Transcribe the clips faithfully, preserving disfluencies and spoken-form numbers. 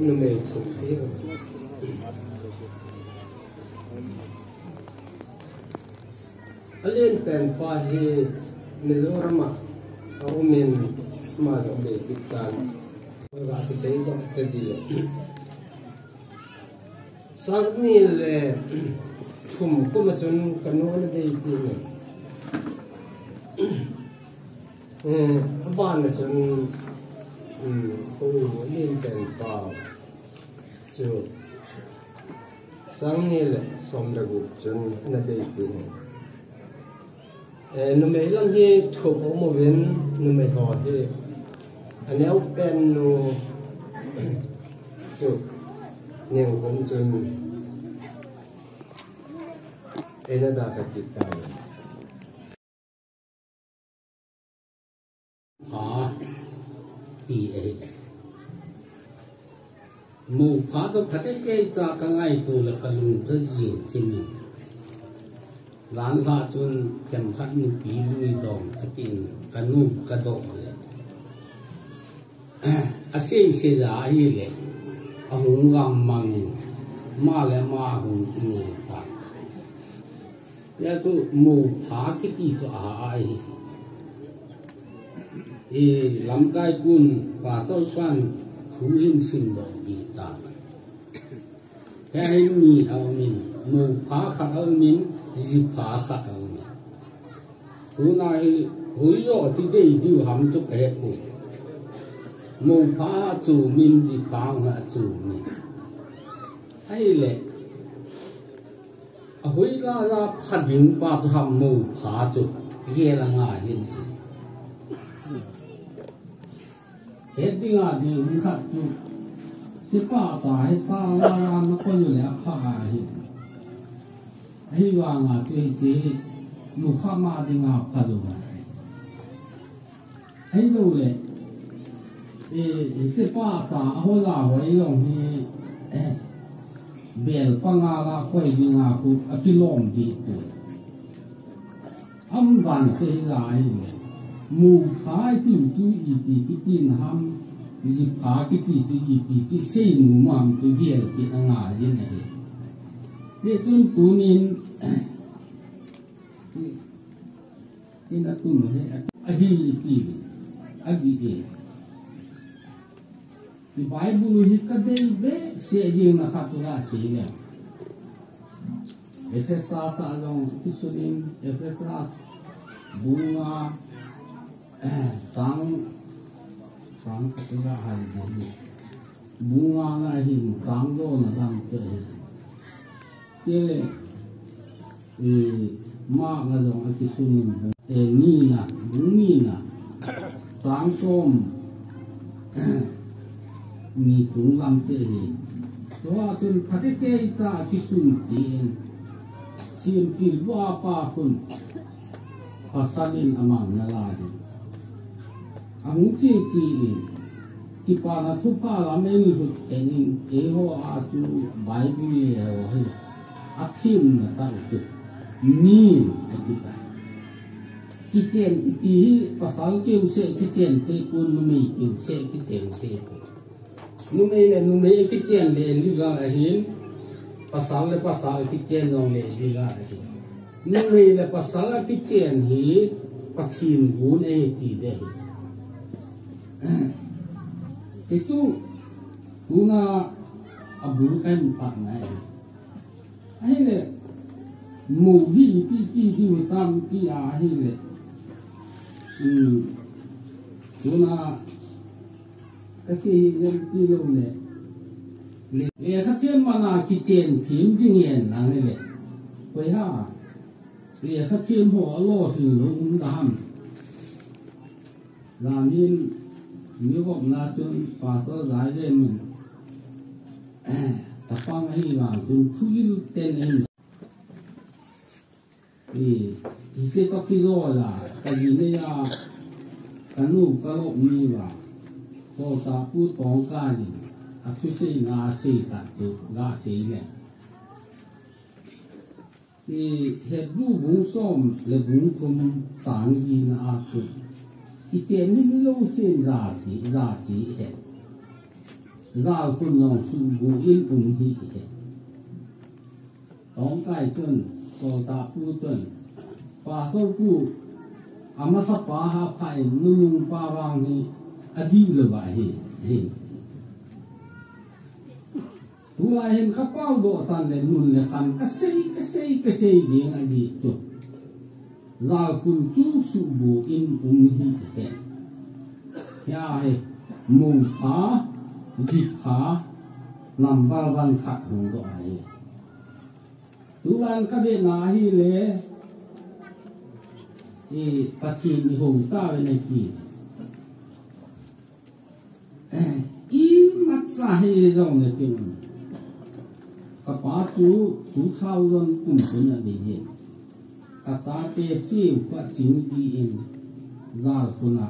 Numei thum hi. Alen pen pa hi Mizoram a, a um in, ama jong bei kit tan. Ka kisei doh ta ding le. Sang ni le thum kum a chun ka nu ana bei kit in. Eh, a ban a chun, um, ka u Alen pen pa chu sang ni le som le gup chun ana bei kit in. Eh, numei lam hi thup um uvin, numei ho hi. A neo pen nu chu neo um chun eina da ka kit ta. Pha ti ahi. Mou pha toh phatecha ka ngaito le ka lung ka jing kit in. Jan lha chun themkhat nupi lui dong atin ka nu ka doh le. A sei sei ja ahi le. A hung gam mang in. Ma le ma hung kinel ta. Hia chu mou pha kiti chu a ahi. I lamkai pun pastor pan thu hin sim doh kit ta. Hia hin ni a um in, mou pha khat a um in, ji pha khat a um in. Tuna hi, hoijo ti dei diu ham chu ka he poi. Mou pha a chu min, ji pha a chu min. Ahile, a hoijo a pha ding pa chu ham mou pha chu, gel a ngai hin. Het ding a ding khat chu, sipa ta hi ta la la na ko le a pha a hi. Ahivang a chu hi ti, nu kha ma ding a pha lo a. Ahilou le, e, sipa ta a ho la ho i long hi, eh, bel panga la koi ding a khu a kilom di tu. Am van te hi lai le. Mou pha i ti chu ipi kiti na ham, ji pha kiti chu ipi chu sei nom am ti gel kit a ngai in ahi. Hijeh chun tunin, ina tun he, ahi ipi, agi e. I Bible hi ka dei behseh jeng na khat chu ka sei le. Ephesa a jong kisun in, Ephesa bung nga, eh, chang, chang khat chu ka hai ding. Bung nga na hin chang do na dang te hi. Kile, i, Mark a jong a kisun in, e, ni na, bung ni na, chang som, ni chung lam te hi. Chua chun phatecha a kisun tin, Simtil bua pa khun, pasal in amang na la ding. Ahung che che in, kipana thupha lam in lut in, eiho a chu Bible le ho hi, a thim na tah chu, ni a kiti. Kichen kiti hi, pasal keu seh kichen thei pon, numei keu seh kichen thei pon. Numei le numei kichen le legal ahin, pasal le pasal kichen jong le legal ahin. Numei le pasal a kichen hi, Pathen gon ahi ti ding ahi. Keitu tuna a bu kan pat nai. Ahile, mo hi pi pi hi tam pi a ahile. Hmm. Tuna ka si hi nem pi lo le. Le, le ka chen mana kichen thim ding yen nang le. Koi ha. Lekha thiem ho a lo thil lo um ta ham. Lamin mi gopna chun pastor zai ve min. Tapang ahi vang chun thuil ten ahi. I, i te to ki zo la, ka ji ne ya, ka nu ka lo mi va. Ko ta pu tong ka ni, a thu sei na sei sa tu, ga sei le. I Hebru bung som le bung thum chang li na a tu. I chen ni lo sin za si, za si he. Za khun nong su bu in um hi he. Tong kai tun, sol ta pu tun. Pa sol pu, ama sa pa ha pa in nunung pa vang hi, a di lo va hi, hi. Tulai hin ka pau doh tan le nun le khan ka sei, ka sei, ka sei ding a di chu. Zal khun chu su bu in um hi te. Hia he, mu pha, ji pha, number one khat hung doh a hi. Tulai ka ve na hi le, i Pathen i hung ta ve na ki. I mat sa hi zong le pin. Ka pa chu two thousand kum pin a bei ye. Ka ta te si pa ching di in zal kuna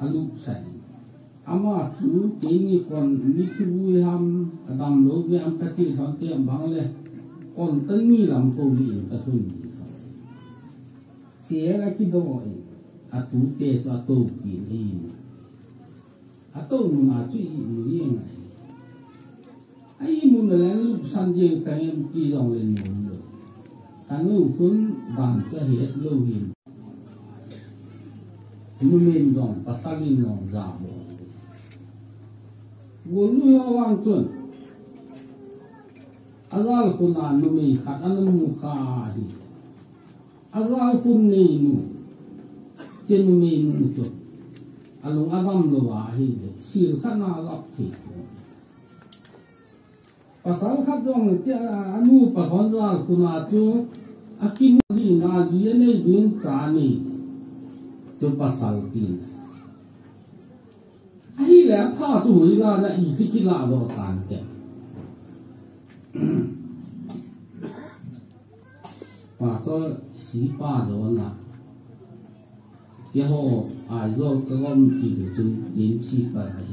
a lup sa in. Ama chu ke ni kon mi chu vui ham a dam lo ve am ka ti son te bang le. Kon tan mi lam ko li in ka thun di sa. Che la ki do in. A tu te chu a to pi ni. A to mun a chu i mu yeng ahi. A i mun le lup san yeng ta ngem ti zong le nun lo. Ka nu khun dan ka het lo hin. Numei zong pasal in zong za bo. Wo nu yo wang chun. A zal khun a numei khat a nu mu kha hi. A zal khun nei nu, che numei nu chu. A lung a dam lo va hi le, sil khat na lap thei. Pasal khat zong che a, a nu pa khon zal khun a chu, a ki mu hi na ji a nei ding cha nei. Chu pasal tin. Ahi le a pha chu hui la na i ti ki la lo tan te. Pastor si pa do na. Ke ho ai zo ka gom ti de chun din si pa ai.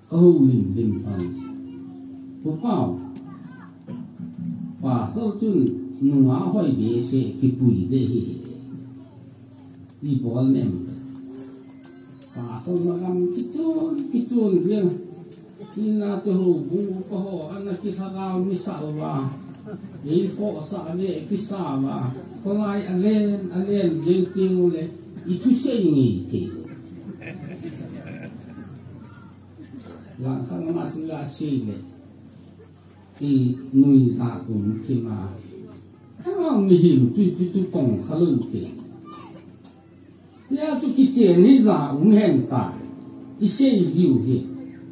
Ka ho lim lim pan. Pu pau. Pastor chun nunga hoi de se ki pui de hi. I bol nem. Pastor magam kichun kichun dia. Ina te ho bung pa ho ana ki sa ga mi sa va. Ei kho sa le kisa va. Kholai a len, a len jeng ting le. I thu sei ngi the. La sa ma chu la sei le. I nui ta kum thi ma. Ka ma mi him tu tu tu kong kha lo the. Hia chu kichen hi za um hen ta. I sei hiu hi.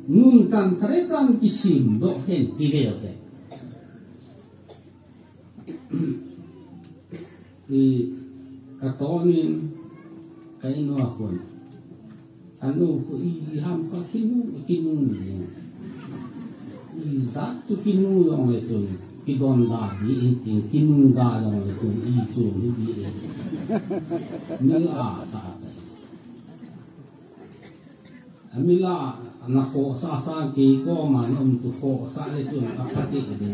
Nun tan thare tan kisim doh hen ti leu hen. I ka tonin ka inu a khun. Ka nu khu i, i ham kha kinu, kinu ni. I zat chu kinu zong le chun, kidon da di in, in kinu da zong le chun, i chu ni di in. Mil a sa ta. A mil a na kho sa sa ki ko ma na um chu kho sa le chun a pha ti di.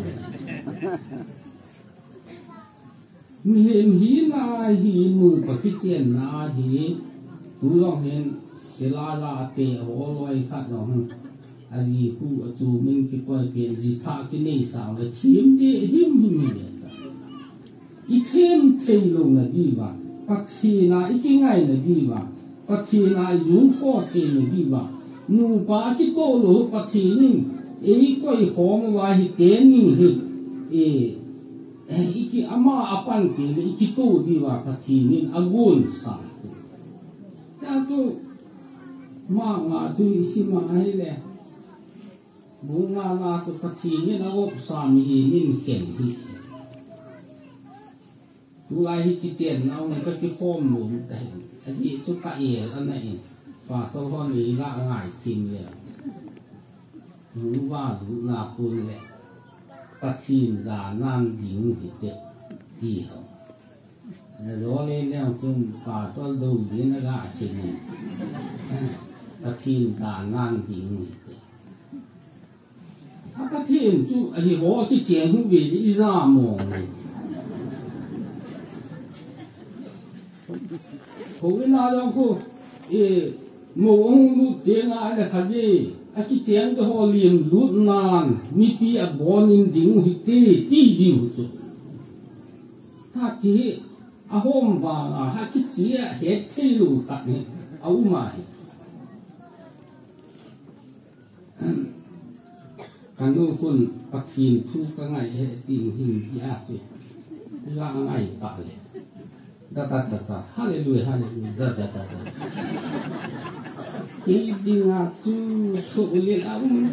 Mihem hi na hi nu pa kichen na hi tu long hen ke la la te ho loi khat long a ji khu a chu min ki koi pen ji tha ki nei sa le thim de him him hi le. I them thei lo na di va. Pathen a ikingaina diuva, Pathen a ijun kho theina diuva, nupa kitoh lou Pathen in eikoi khom uva hi teni hi, e, iki ama apan teni ikitoh diuva Pathen in agon sa. Tia tu, ma nga tu isima ahile, bu nga nga tu Pathen in agop sa mihem in khen hi. Tulai hi kichen nau ka kikhom lum ta hin. Adih chu ka el ana in. Pastor hon ei la ngai thim le. Nung va lu na kun le. Pathen ja nan ding hi te. Ti ho. Lo le le chung pastor do din a ga sin. Pathen ja nan ding hi te. A Pathen chu ahi ho kicheng hu ve le ija mong. Ho ina jong khu, e, mo hung lut te nga le kha je, akicheng te ho lim lut nan, mipi abon in ding u hi te, ti diu chu. Tha ti, ahom vang a, ha kichi a het thei lou khat ni, a um a hi. Ka nu khun Pathen thu ka ngai he ti hin dia ti. La ngai ta le. Da, da, da, da. Hallelujah, hallelujah. Da, da, da, da. Hi dinga chu thu le la um.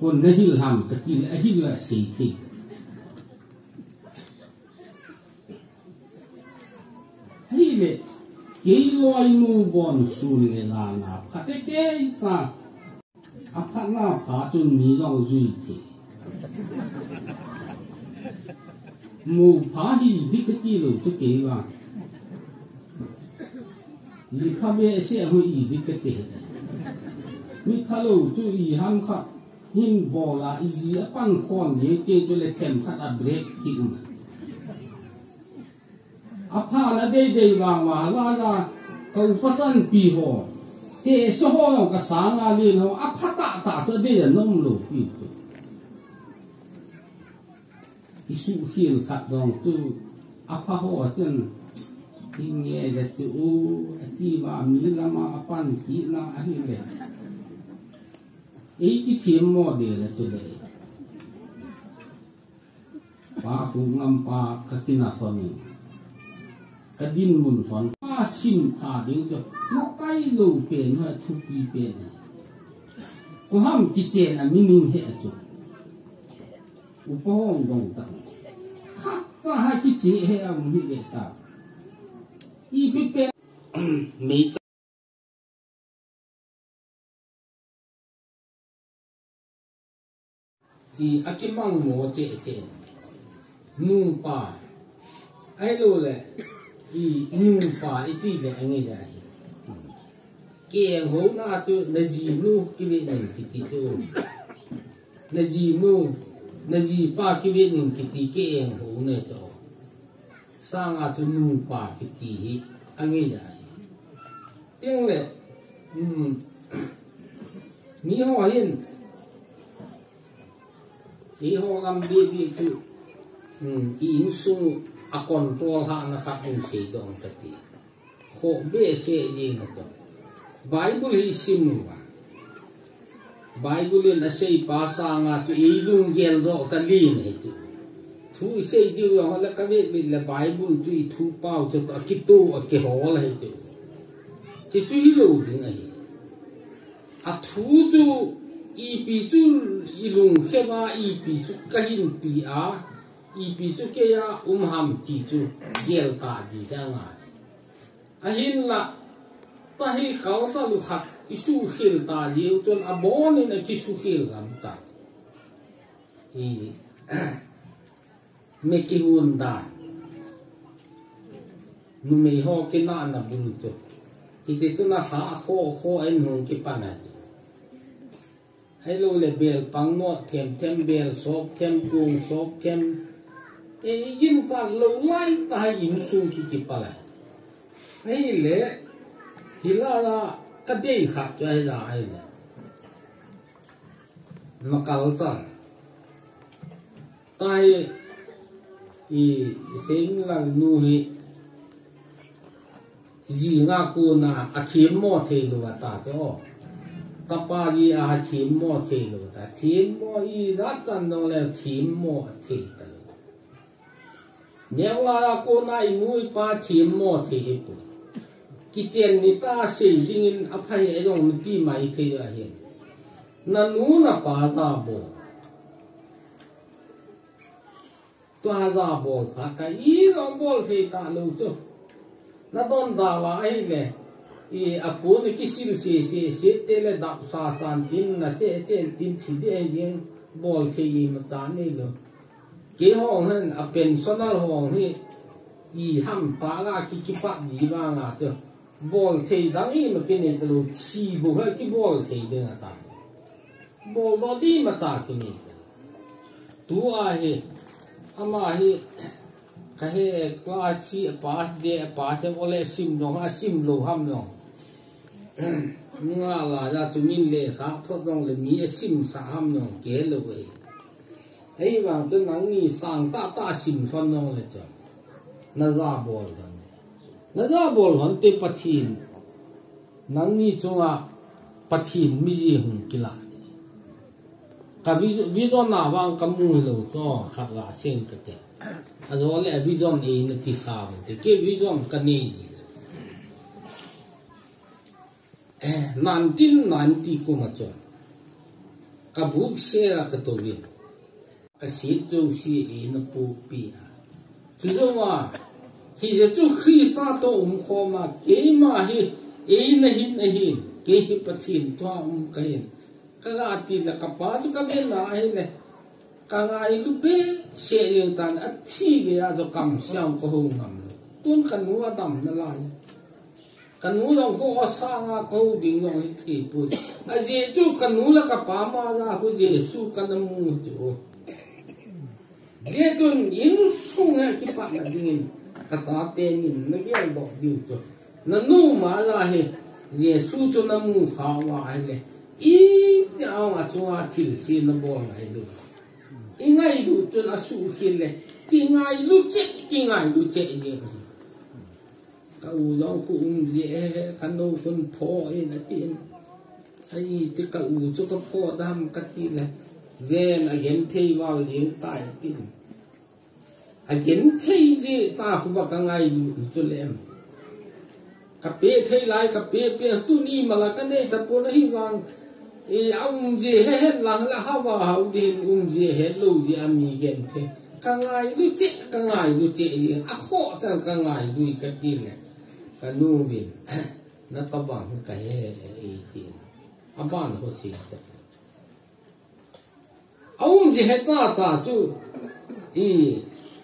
Kun na hil ham ka ti le, a hil la sei thei. Hile, kei loinu bon sun le lana phate kei sa. Aphatna pha chun mi jong jui the. Mu pha hi dik ti lou chu kei va. Li pha be se hu i dik te. Mi pha lou chu i ham kha. Hin bol a, iji apan khom ding te chu le themkhat a break ki um. Apha na dei dei vang va la la ka upa tanpi ho. Te so ho lo ka sanga lin ho, apha ta ta chu dei a nom lou pi tu. I suhkhel khat dong tu, apha ho chun, i nge le chu u, ati va mi lama apan kit na ahi le. Ei kithim mo de le chu le. Pa ku ngam pa ka kina thon in. Ka dinmun thon. Pa sim tha ding chu. Na tai lou pen ha thupi pen. Ko ham kichen a meaning he a chu. Upa hong dong ta. Khat ta ha kichi he a um hi le ta. Ipi pen. Mei I akimang mo che che. Nupa. Ahilou le. I nupa iti le angi le ahi. Keng ho na chu na jinu kive ning kiti chu. Na jinu, na jipa kive ning kiti keng ho ne to. Sanga chu nupa kiti hi angi le ahi. Teng le, um, mi ho hin, i ho gam di di chu, um, i insung a control ha na khat um sei dong kati. Ho be se di na to. Bible hi sim va. Bible in asei pa sanga chu i lunggel doh ka lin hi chu. Thu i sei diu jong le ka vet vet le Bible chu i thu pau chu a kito a kihol hi chu. Chu chu hilou ding ahi. A thu chu ipi chu i lungkhe va ipi chu ka hinpi a ipi chu kei a um ham ti chu gel ta di dang a. Ahinla, tahi kal talu khat, i suhkhel ta liu chun, abonin a kisuhkhel lam ta. I, me kihun dan. Numei ho kinahna bul chu. Hiti chun a sa a kho, kho en hung kipan a chu. Ahilou le bel pang not them them, bel sop them, kung sop them. E, i gin ta lou lai ta hai insung ki kipal a. Ahile, hilai a ka dei khat chu ahila ahile. Ma kal chang. Tai i, i Seinglal nu hi Jinga kona athemmo thei lou ata chu. Kapa jia athemmo thei lou ata. Themmo ijat chan jongle themmo athei talou. Neolaiya kona imu ipa themmo thei hipoi. Kichen ni ta sei dingin aphai ejong miti mai thei ahin. Nanu napa jabol. Tua jabol phat a ijong bol thei talou chu. Nadon dauva ahile. I apun kisil sese, sete le dap sasan tin nache chen tin thi ding ahi jeng bol thei imacha neilou. Keiho hin a pensioner ho hi iham tah a ki, kipat di vanga chu. Bol thei dang ima kinei talou, thi bou hi kibol thei ding ata. Boldoh di imacha kinei. Tua hi, ama hi, kahe class three a pass, D a pass, ole sim jong, asim lou ham jong. Nga la ja chu min lekha thot jongle mi asimsah ham jong kihe lou e. Ahivang chu nangni sang tahtah sim lhon jongle chu. Najabol lhon. Najabol lhon te Pathen. Nangni chunga Pathen miji hung kilah di. Ka vi-, vision a vang kamu hilou chu khat la seng kate. Ajole vision eina ti kha vang te. Kei vision kanei di. Eh, nineteen ninety kum a chun. Kabuk sela katouvin. Kasit jouse eina pohpi a. Chujouva, hijeh chun Christa toh umkhom a, keima hi eina hin ahin, kei hi Pathen toh um kahin. Kaga ti le kapa chu kaven a ahile. Kangailu behseh jeng tan athi geiya chu kamsang kahou ngam lou. Tun kanu adam nalai. Kanu jong kho sanga kahou ding jong hithei poi. Ajeh chu kanu le kapa ma ja khu Jesu kana mu chu. Jeh chun insung a kipatna dingin kachate nin nageldoh diu chu. Nanu ma ja hi Jesu chu namu khauva ahile. Iti ang achunga thilse nabol ngailu. Ingailu chun asuh khel le. Kingailu cheh, kingailu cheh le. Ka u jong khu um jeh e, ka nu khun pho in atin. Ai, ti ka u chu ka pho dam kati le. Ven agenthei val jeng tai atin. Agenthei jeh ta khu ba ka ngailu chu lem. Ka pe thei lai, ka pe pe tuni mala ka nei tapon ahivang. E, aum jeh hehet lang la hava hau din um jeh hetlou jeh a mi genthei. Ka ngailu cheh, ka ngailu cheh jeh. Akhoh chan ka ngailu kati le. Ka nu vin. Natobang kahe e ti. Aban ho si ta. Aum jeh het tata chu. I,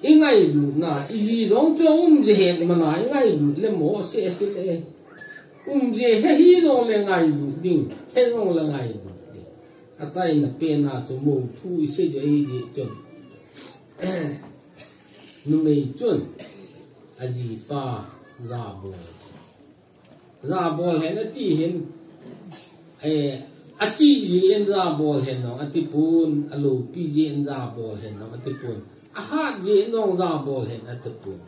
ingailutna, iji jong chu aum jeh het mana ingailut le mo se ti le. Um jeh he hijongle ngailut ding, hejongle ngailut ding. Achaina pena chu mo thu isei ding ahi jeh chun. Numei chun, ajipa jabol. Jabol hen ati hin, eh, achi jeh in jabol hen jong atipon, aloupi jeh in jabol hen jong atipon, ahat jeh in jong jabol hen atipon.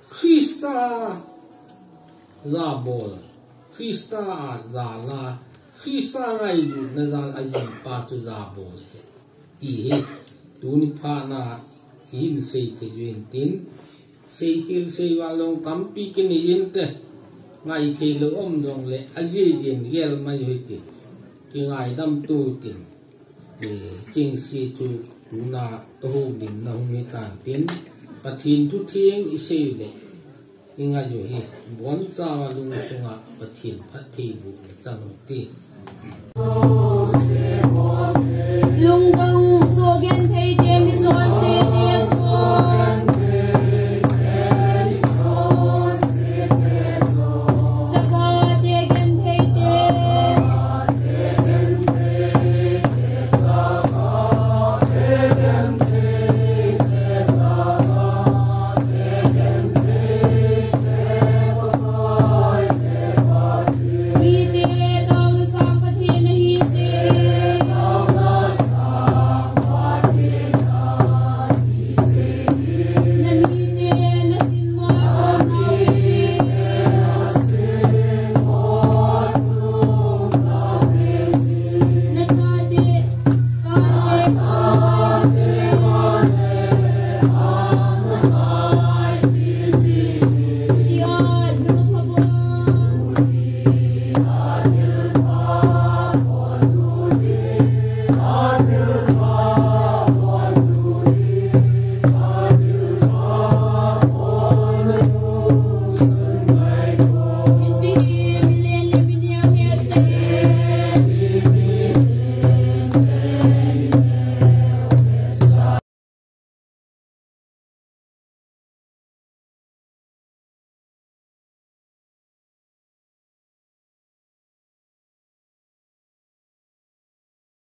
Christa jabol, Christa a jal a, Christa ngailutna jal a ajipa chu jabol hen. Ti hi, tuni phat na hin sei thei uvin tin, seikhel seival jong tampi kinei inte, ngaithei lou um jongle, ajeh jeh in gel mai u hite, kingaidam tou tin, eh, chengse chu tuna kahoulimna hung hitan tin, Pathen thu theng isei le, ingai u hi, bonchauva lungsunga Pathen phattheibohna chang u hite.